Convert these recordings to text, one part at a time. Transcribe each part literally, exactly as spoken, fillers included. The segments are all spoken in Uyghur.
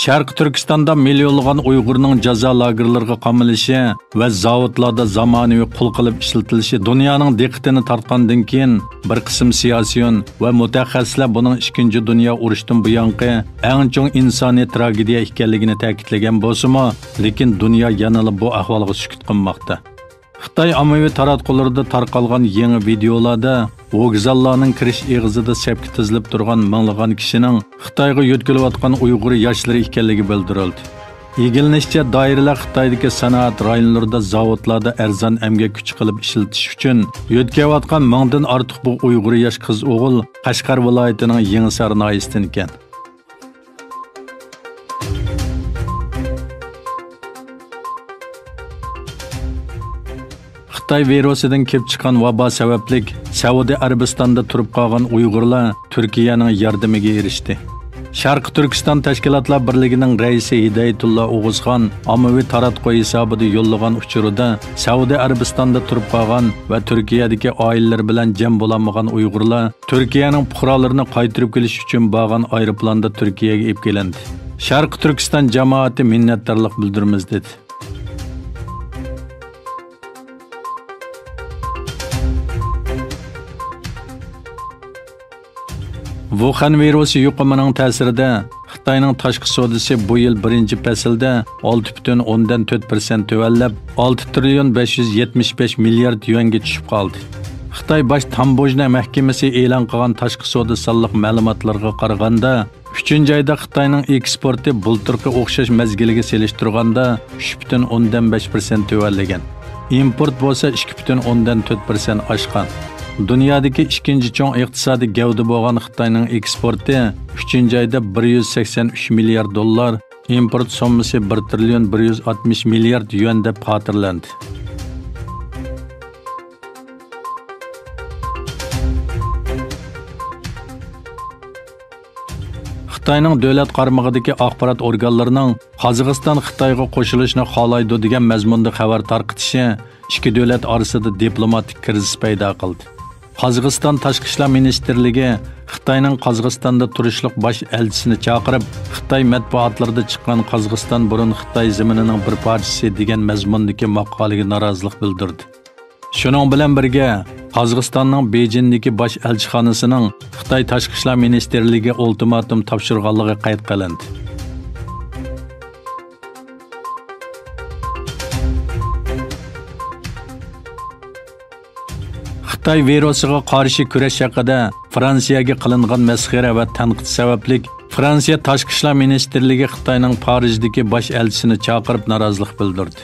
شەرقىي تۈركىستاندا مىليونلىغان ئۇيغۇرنىڭ جازا لاگېرلىرىغا قامىلىشى ۋە زاۋۇتلاردا زامانىۋى قۇل قىلىپ ئىشلىتىلىشى دۇنيانىڭ دىققىتىنى تارتقاندىن كېيىن، بىر قىسىم سىياسىيون ۋە مۇتەخەسسىسلەر بۇنىڭ ئىككىنچى دۇنيا ئۇرۇشىدىن بۇيانقى ئەڭ چوڭ ئىنسانىي تراگېدىيە ئىكەنلىكىنى تەكىتلىگەن بولسىمۇ، لېكىن دۇنيا يەنىلا بۇ ئەھۋالغا سۈكۈت قىلماقتا. خىتاي ئاممىۋى تاراتقۇلىرىدا تارقالغان يېڭى ۋىدېئولاردا ۋوگزاللارنىڭ كىرىش ئېغىزىدا سەپكە تىزىلىپ تۇرغان مىڭلىغان كىشىنىڭ خىتايغا يۆتكىلىۋاتقان ئۇيغۇر ياشلىرى ئىكەنلىكى بىلدۈرۈلدى. ئىگىلىنىشىچە، دائىرىلەر خىتايدىكى سانائەت رايونلىرىدا زاۋۇتلاردا ئەرزان ئەمگەك كۈچى قىلىپ ئىشلىتىش ئۈچۈن يۆتكەۋاتقان مىڭدىن ئارتۇق بۇ ئۇيغۇر ياش قىز ئوغۇل قەشقەر ۋىلايىتىنىڭ يېڭىسار ناھىيەسىدىن ئىكەن. خىتاي ۋىرۇسىدىن كېلىپ چىققان ۋابا سەۋەبلىك سەئۇدى ئەرەبىستاندا تۇرۇپ قالغان ئۇيغۇرلار تۈركىيەنىڭ ياردىمىگە ئېرىشتى. شەرقىي تۈركىستان تەشكىلاتلار بىرلىكىنىڭ رەئىسى ھىدايەتۇللا ئوغۇزخان ئاممىۋى تاراتقۇ ھېسابىدا يوللىغان ئۇچۇرىدا، سەئۇدى ئەرەبىستاندا تۇرۇپ قالغان ۋە تۈركىيەدىكى ئائىلىلىرى بىلەن جەم بولالمىغان ئۇيغۇرلار تۈركىيەنىڭ پۇقرالىرىنى قايتۇرۇپ كېلىش ئۈچۈن بارغان ئايروپىلاندا تۈركىيەگە ئېلىپ كېلىندى. شەرقىي تۈركىستان جامائىتى مىننەتدارلىق بىلدۈرىمىز، دېدى. ۋۇخەن ۋىرۇسى يۇقۇمىنىڭ تەسىرىدە خىتاينىڭ تاشقى سودىسى بۇ يىل بىرىنچى پەسىلدە ئالتە پۈتۈن ئوندىن تۆت پىرسەنت تۆۋەنلەپ، ئالتە تىرىليون بەش يۈز يەتمىش بەش مىليارد يۈەنگە چۈشۈپ قالدى. خىتاي باش تامبوژنا مەھكىمىسى ئېلان قىلغان تاشقى سودا سانلىق مەلۇماتلىرىغا قارىغاندا، ئۈچىنچى ئايدا خىتاينىڭ ئېكسپورتى بۇلتۇرقى ئوخشاش مەزگىلگە سېلىشتۇرغاندا ئۈچ پۈتۈن ئوندىن بەش پىرسەنت تۆۋەنلىگەن. ئىمپورت بولسا ئىككى پۈتۈن ئوندىن تۆت پىرسەنت ئاشقان. دۇنيادىكى ئىككىنچى چوڭ ئىقتىسادىي گەۋدە بولغان خىتاينىڭ ئېكسپورتى ئۈچىنچى ئايدا بىر يۈز سەكسەن ئۈچ مىليارد دوللار، ئىمپورت سوممىسى بىر تىرىليون بىر يۈز ئاتمىش مىليارد يۈەن دەپ خاتىرىلەندى. خىتاينىڭ دۆلەت قارمىقىدىكى ئاخبارات ئورگانلىرىنىڭ قازاقىستان خىتايغا قوشۇلۇشنى خالايدۇ دېگەن مەزمۇندا خەۋەر تارقىتىشى ئىككى دۆلەت ئارىسىدا دىپلوماتىك كىرىزىس پەيدا قىلدى. قازاقىستان تاشقى ئىشلار مىنىستىرلىكى خىتاينىڭ قازاقىستاندا تۇرۇشلۇق باش ئەلچىسىنى چاقىرىپ، خىتاي مەتبۇئاتلىرىدا چىققان «قازاقىستان بۇرۇن خىتاي زېمىنىنىڭ بىر پارچىسى» دېگەن مەزمۇندىكى ماقالىگە نارازىلىق بىلدۈردى. شۇنىڭ بىلەن بىرگە، قازاقىستاننىڭ بېيجىڭدىكى باش ئەلچىخانىسىنىڭ خىتاي تاشقى ئىشلار مىنىستىرلىكىگە ئۇلتىماتوم تاپشۇرغانلىقى قەيت قىلىندى. خىتاي ۋىرۇسىغا قارشى كۈرەش ھەققىدە فرانسىيەگە قىلىنغان مەسخىرە ۋە تەنقىد سەۋەبلىك، فرانسىيە تاشقى ئىشلار مىنىستىرلىكى خىتاينىڭ پارىژدىكى باش ئەلچىسىنى چاقىرىپ نارازىلىق بىلدۈردى.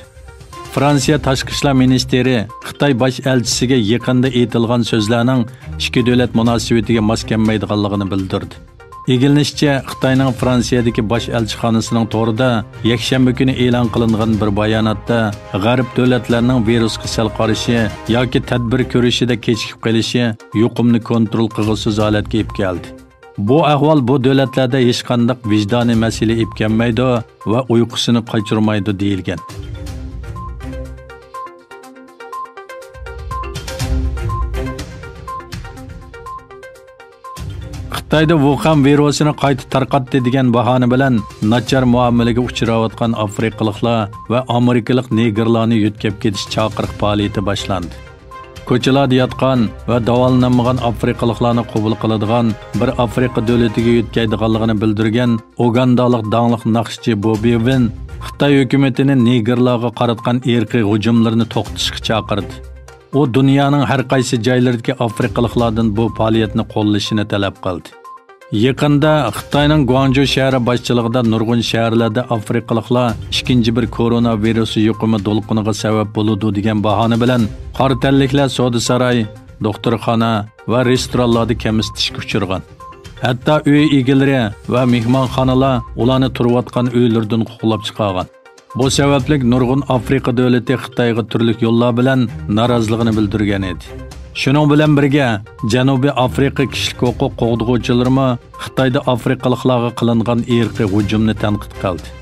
فرانسىيە تاشقى ئىشلار مىنىستىرى خىتاي باش ئەلچىسىگە يېقىندا ئېيتىلغان سۆزلەرنىڭ ئىككى دۆلەت مۇناسىۋىتىگە ماس كەلمەيدىغانلىقىنى بىلدۈردى. ئىگىلىنىشىچە، خىتاينىڭ فرانسىيەدىكى باش ئەلچىخانىسىنىڭ تورىدا يەكشەنبە كۈنى ئېلان قىلىنغان بىر باياناتتا، غەرب دۆلەتلەرنىڭ ۋىرۇسقا سەل قارىشى ياكى تەدبىر كۆرۈشىدە كېچىكىپ قېلىشى يۇقۇمنى كونترول قىلغۇسىز ھالەتكە ئېلىپ كەلدى. بۇ ئەھۋال بۇ دۆلەتلەردە ھېچقانداق ۋىجدانىي مەسىلە ئېلىپ كەلمەيدۇ ۋە ئۇيقۇسىنى قاچۇرمايدۇ، دېيىلگەن. خىتايدا ۋۇخەن ۋىرۇسىنى قايتا تارقاتتى دېگەن باھانە بىلەن ناچار مۇئامىلىگە ئۇچراۋاتقان ئافرىقىلىقلار ۋە ئامېرىكىلىق نېگىرلارنى يۆتكەپ كېتىش چاقىرىق پائالىيىتى باشلاندى. كوچىلاردا ياتقان ۋە داۋالىنالمىغان ئافرىقىلىقلارنى قوبۇل قىلىدىغان بىر ئافرىقا دۆلىتىگە يۆتكەيدىغانلىقىنى بىلدۈرگەن ئوگاندالىق داڭلىق ناخشىچى بوبى ۋىن خىتاي ھۆكۈمىتىنى نېگىرلارغا قاراتقان ئىرقىي ھۇجۇملىرىنى توختىتىشقا چاقىردى. ئۇ دۇنيانىڭ ھەر قايسى جايلىرىدىكى ئافرىقىلىقلاردىن بۇ پائالىيەتنى قوللىشىنى تەلەپ قىلدى. يېقىندا خىتاينىڭ گۇاڭجۇ شەھىرى باشچىلىقىدا نۇرغۇن شەھەرلەردە ئافرىقىلىقلار ئىككىنچى بىر كورونا ۋىرۇسى يۇقۇمى دولقۇنىغا سەۋەب بولىدۇ دېگەن باھانە بىلەن قارا تەنلىكلەر سودا ساراي، دوختۇرخانا ۋە رېستورانلاردا كەمسىتىشكە ئۇچرىغان. ھەتتا ئۆي ئىگىلىرى ۋە مېھمانخانىلار ئۇلارنى تۇرۇۋاتقان ئۆيلىرىدىن قوغلاپ چىقارغان. بۇ سەۋەبلىك نۇرغۇن ئافرىقا دۆلىتى خىتايغا تۈرلۈك يوللار بىلەن نارازىلىقىنى بىلدۈرگەن ئىدى. شۇنىڭ بىلەن بىرگە، جەنۇبىي ئافرىقا كىشىلىك ھوقۇق قوغدىغۇچىلىرىمۇ خىتايدا ئافرىقىلىقلارغا قىلىنغان ئىرقىي ھۇجۇمنى تەنقىد قىلدى.